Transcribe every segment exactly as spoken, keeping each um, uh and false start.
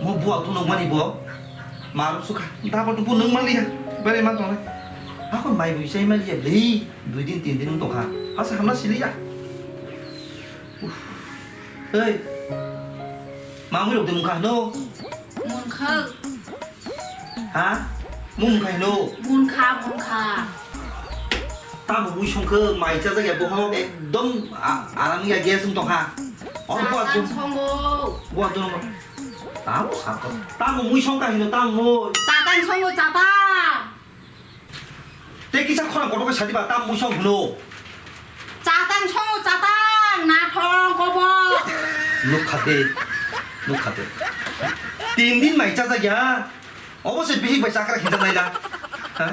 Mo buwa tu nung mani bo. Maru suka. Dabo tu bu nung mali ya. Bari ma tong. Ako mai bu isai mali ya beli. Dui din tin din tong ha. Asa hamna sili ya. Hei. Mamui rok de mungkha no. Mungkha. Ha? Mung khai no? Mungkha, mungkha. Tamo mui songkhe mai chajak ya bohok ekdom a-, aram ya gas wng tongkha. Oh, buat Chatang dong. Songo. Buat dong. Tamo sakho. Tamo mui songkha hino tamo mui. Chatang songo, chatang. Tei kisa khorang kotor khe sadi ba, tam mui song hwno. Chatang songo, chatang, nathong kobo. Nukha de, nukha de. Tin din mai chajak ya. Obo se bihik bai chakra khinjak naila. Ha?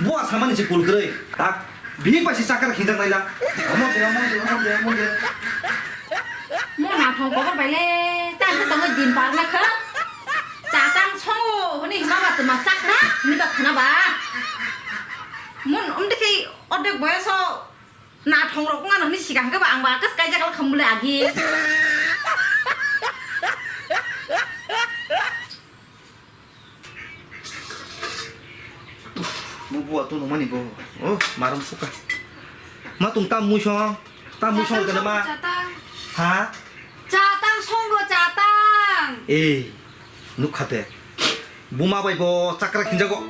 Buwa samani se kul kwrwi. Tak. Bihik bai se chakra khinjak naila. Omo de, omo de, omo de, omo de. Mo nathong kobo bai le, tang khe tongo din par na kha. Chatang songo hwnwi hima ba twma chakra hwnwi ba khna ba. Mun umdikhi ordek boyoso nathong rok wngano hwnwi siga hwnkhe ba ang ba akas kaijak khlai khambule agi. Mo buwa tu nungmani bo. Oh, marum suka. Ma tung tam mui song. Tam mui song kana ma. Chatang. Ha? Chatang songo chatang. Eh, nukhate. Buma bai bo chakra khinjago.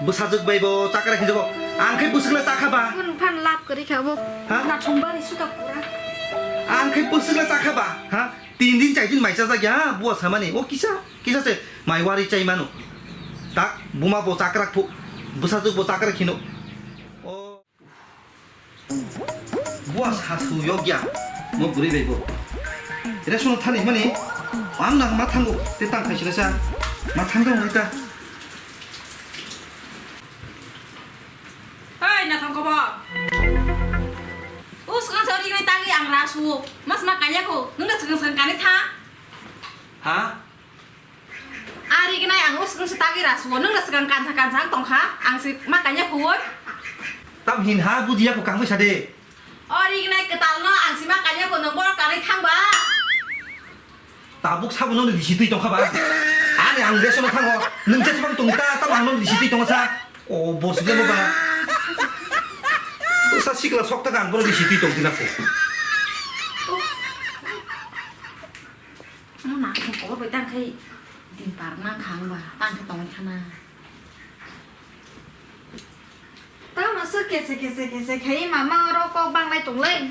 Bwsajwk bai bo chakra khinjago. Ang khai bwswk le chakha ba. Kun phan lap kari kha bo. Ha? Na thumba ri suka pura. Ang khai bwswk le chakha ba. Ha? Tin din chai din mai chajak ya. Buwa samani. O kisa. Kisa se mai wari chai mano. Tak, buma bo chakrak phu, bwsajwk bo chakrak hino. O. Buwa sasu yokya, mo bwrwi bai bo. Ration thani mani, ang nang ma thango, te tang khai sila sa, ma thang dong ta. Hei, nathong kobo. Us kan sori nai tagi ang rasu, mas ma kanya ko, nung da segang segang kani tha. Ha? Ari gnai ang usuk usuk tagi ra suo, nung na swkang kansa kansa ang tongkha, ang si ma kanya khuoi. Tam hin ha bujiya ko kangwi sade. Ari gnai kwtal no ang si ma kanya ko nung borok kanwi thangba. Tabuk sabo no risi twi tongkha ba. Ani ang reso no thango, nung jesbang tong ta, tam ang no risi twi tongsa. O bosu le ba. Sa sikla sok ta ang boro risi twi tong dina ko. Mo nathong kobo bai tang khai din par nang kha ang ba tang khe tongwi khana. Tamo se kese kese kese khai mama oro kok banglai tonglai.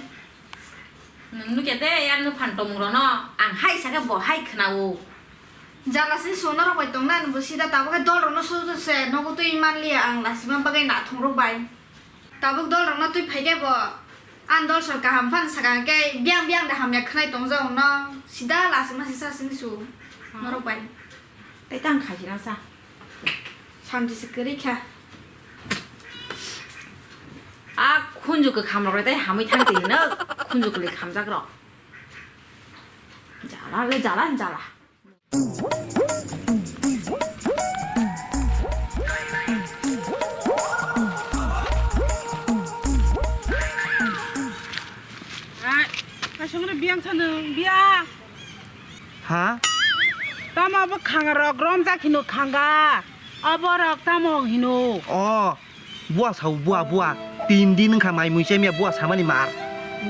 Nung nukya de yang no phan tongmung rono ang hai sake bo hai khna o. Jala se sono rok bai tongna bo sida tabo khe dol rono su se nogo twi manliya ang lasima bagwi nathong rok bai. Tabuk dol rokno twi phaikhe bo ang dol sor kaham phan saka khe biang biang de hamya khwnai tongjak no sida lasima sisa sini su norok bai. Tei tang khai sina sa. Samji se kwrwi kha. A khunju kwkham rok tei hamwi thang twi no khunju kwlwi khamjak rok. Jala le jala jala. Ai, kaisongni biyang sanung biya. Ha? Tamo bo khanga rok rom jak hino khanga. Abo rok tamo hino. Oh. Buwa sao, buwa, buwa. Tin din wngkha mai mui chemiya buwa samani mar.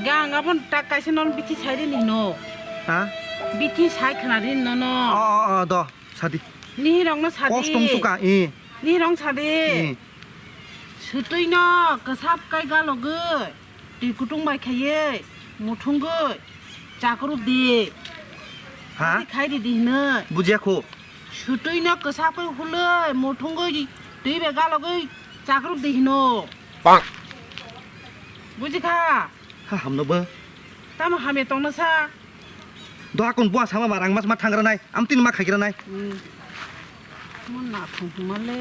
Gang abon tak kaisa non bithi sai rini hino. Ha? Bithi sai khna rini nono. O, o, o, do, sadi. Nihirokno sadi. Kos tong suka, eh. Nihirok sadi. Eh. Sutwino kwsap kai galogwi, twi kutung bai khaiwi, muthungwi, chakrub di. Ha? Khai di di hino. Bujiya kho. Sutwino kwsakwi hulwi muthungwi twi bai galogwi chakrub di hino. Bang. Bujikha? Ha hamno bo. Tamo hamya tongna sa? Do akon buwa sama ma rang mas ma thangra nai. Am tin ma khaigra nai. Hmm. Mo na thong huma le.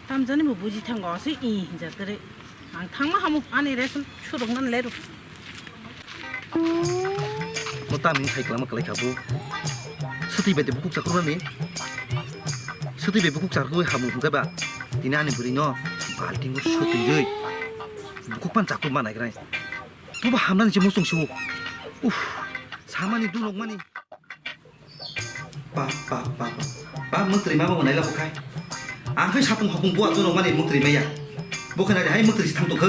Tam jani bo buji thango se i hinja tere. Ang thangma hamu ani ration surok nan leru. Mo tamni sai kwlama kwlai kha bo. Swtwi bai de bukuk chakrwknani. Swtwi bai bukuk chakrwk hamu hwnkhe ba. Tini ani bwrwi no balting o swtwi rwi. Bukuk pan chakrwk ma naigra. Tobo hamnani se muchung siwo. Uff. Samani dulok mani. Ba, ba, ba, ba. Ba, mwtwrwi ma bo nai la bo khai. Ang khai sapung hapung bua dunu mani mwtwrwi maya. Bo khai nai hai mwtwrwi si thang tong kho.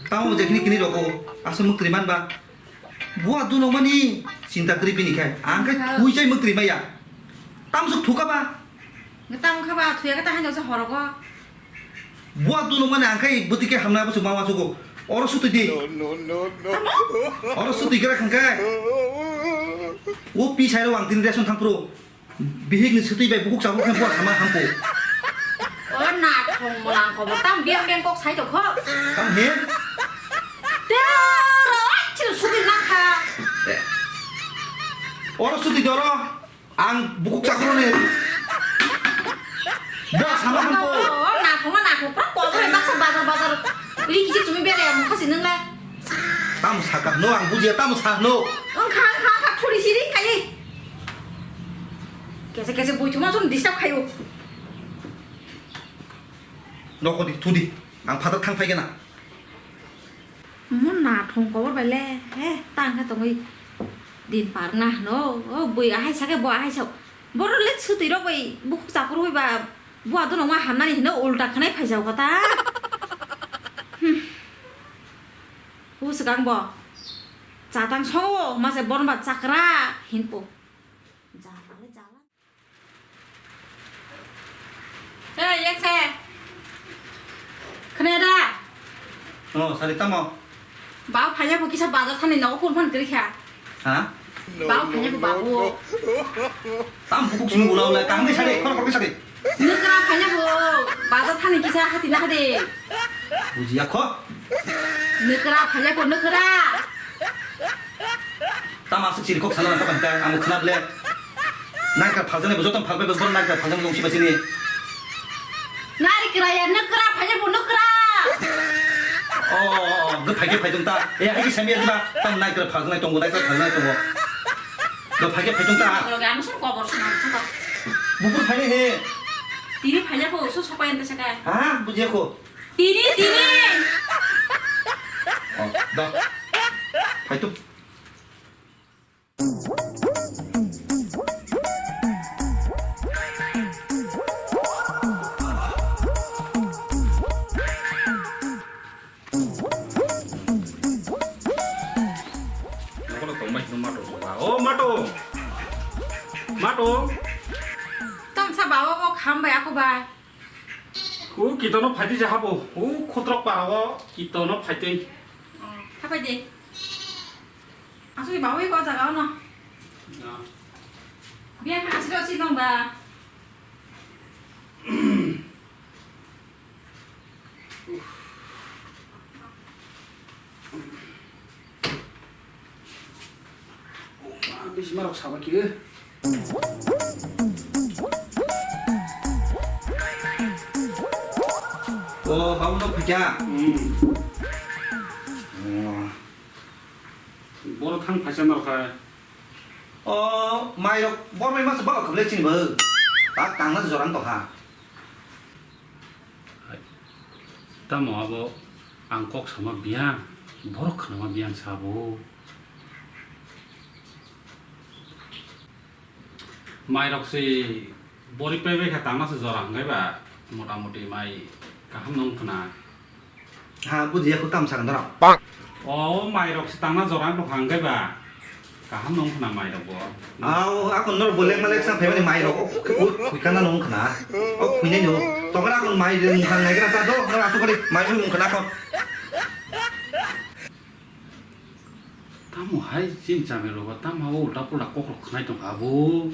Tamo je kini kini rogo. Aswk mwtwrwi man ba. Bua dunu mani chinta kwrwi bini khai. Ang khai thui chai mwtwrwi maya. Tamsuk thuka ba. Tamo kha ba thuya kha ta hai no se horogo. Bua dunu mani ang khai bwtwi khe hamna bwswk ma wansukgo. Oro sutwi di. No, no, no, no. Oro sutwi khe rakhang khe. O pi sai rw ang tini ration thang phuru. Bihik ni sutwi bai bukuk chakhu khe bua sama hampu. O na thong mlang ko bo tam biang biang kok sai to kho. Tam he? Te ro chil sutwi na kha. Oro sutwi di oro. Ang bukuk chakroni. Bo sama hampo. Oh, nathok na nathok. Pura kobor hai baksa bazar bazar. Ri kisi chumi bere ya mukha si nung le. Tam saka no ang bujiya tam sa no. Ang kha kha kha thuri siri kai. Kese kese bui thuma chum disturb khayo. Nokho di thudi. Ang phatar thang phai gana. Mo nathok kobor bai le. He tang kha tongwi. Din par na hwno, o bui ahai sa khe bo ahai sa. Borok le sutwi rok bai bukhuk chakur bai ba bua dono ma hamnani hino ulta khwnai phaijao kha ta. Hmm. O swkang bo. Chatang songo ma se borok ba chakra hinpo. Jala le jala. Hey, yang se. Khne da? Oh, sari tamo? Bau phanya bo kisa bazar thani nogo phone phone kri kha. Ha? Bau phanya bo babu. Tam bukuk sini ulau la, kang ni sari, khor khor sari. Nukra phanya bo bazar thani kisa hati na hade. Bujiya kho. Nukra phanya bo nukra. Tamo aswk chiri kok sana nang kha bangkha, amo khna ble. Naikra phaljaknai bo joto phalbai bo, borok naikra phaljaknai dong siba sini. Naikra ya, nukra, phaikhe bo nukra. Oh, oh, oh, oh, gw phaikhe phaidung ta. E, hai khe sami ya diba? Tam naikra phaljaknai tongo, naikra phaljaknai tongo. Gw phaikhe phaidung ta. Loge ano song kobor song ano song. Bufur phainai he. Tini phaikhe bo, so sopai ente sekai. Ha, bujiya kho. Tini, tini. Oh, da. Phaitu. Nokono tongbai hino mato ba. O mato. Mato. Tamsa bawa bo kham bai ako bai. U kitono phaitwi ja habo. U khutrok para o kitono phaitwi. Oh, hapai de. Aswk bawi ko jaga ono. Na. Biya ka aswk si nong ba. Bisi marok saba khe. O, babu no phikya? Hmm. Oh. Boro thang phaisa norkha. O, mairok, boro mai masa balo khablai chini bo. Tak tangna jorang tongha. Hai, tamo abo ang kok sama biyang, borok khnama biyang sabo. Mairok se bori paibai kha tangma se jora hwnkhe ba motamoti mai kaham no wngkhna. Ha, bujiya kho tamo sakha norok. O mairok se tangna jora wngkha hwnkhe ba. Kaham no wngkha na mairok bo. Aw, akon norok bo lengma leksa phaimani mairok. O, o, khuikana no wngkha na. O, khuinai no. Tokra akon mai mungkha naigra ta do. Norok asuk kali mai mungkha na akon. Tamo hai chini chamiro ba tamo ulta pulta kokrok khnai tongkha bo.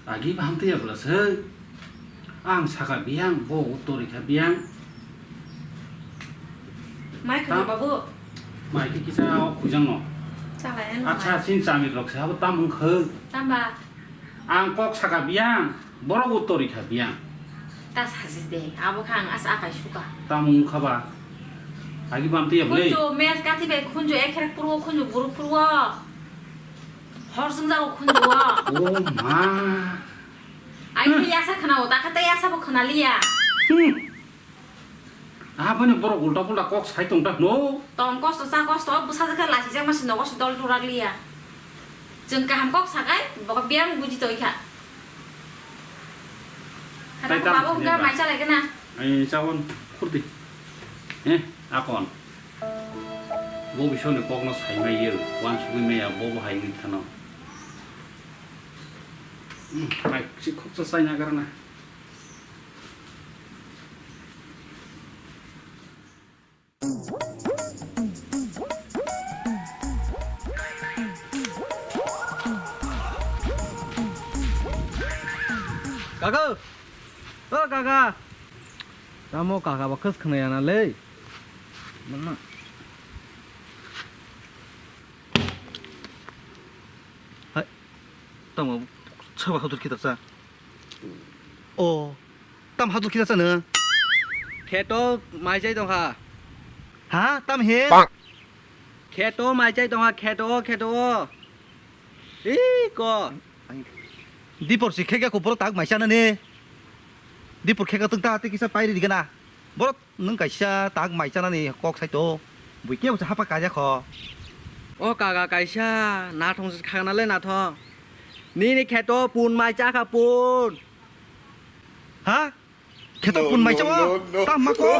Agi ba hamtwi ya bwla se. Ang saka biyang, bo uttor rikha biyang. Mai khwna babu. Mai khe kisa o khujang no. Chalai ano. Acha, mai. Chini chamiro rok se abo tam wngkha. Tamba. Ang kok saka biyang, borok uttor rikha biyang. Ta sajis de, abo kha ang asa akai suka. Tamo wngkha ba? Agi bam tei ya bwlai. Khunju mes kathi bai khunju ekherek purwo khunju buruk purwo. Hor sungjago khunju o. O ma. Ai khe yasa khna o, ta khe tei yasa bo khna liya. Hmm. Aboni borok ulta pulta kok sai tong ta hwno. Tong kosto cha kosto, bwsa jakha lachijak masi nogo se dol turak liya. Chwng kaham kok sakai, bo biyang buji toi kha. Hana tai ko tam babo sini hwnkha ba. Mai chalai gana. Ai chabon khurdi. Eh, akon. Bo bisoni kokno sai mai ye, wan sugui maya, bo bo hai wngwi thano. Hmm, mai si khoksa sai na garana. Kaka! O kaka! Tamo kaka ba khas khna yana le. Mama. Hai. Tamo saba hotor kita sa. O, tam hadur kisa chana? Kheto mai chai tongkha. Ha, tam he? Kheto mai chai tongkha, kheto, kheto. Ih, ko. Dipor si khega ko boro tak mai chana ne. Dipor khega tung ta te kisa pairi digana. Boro Nwng kaisa tak mai chanani kok sai to, bui kebo se hapa kaijak kho. O kaga kaisa nathong se khagna le nathong. Nini kheto pun mai chakha pun. Ha? Kheto pun mai chao? Tam ma ko?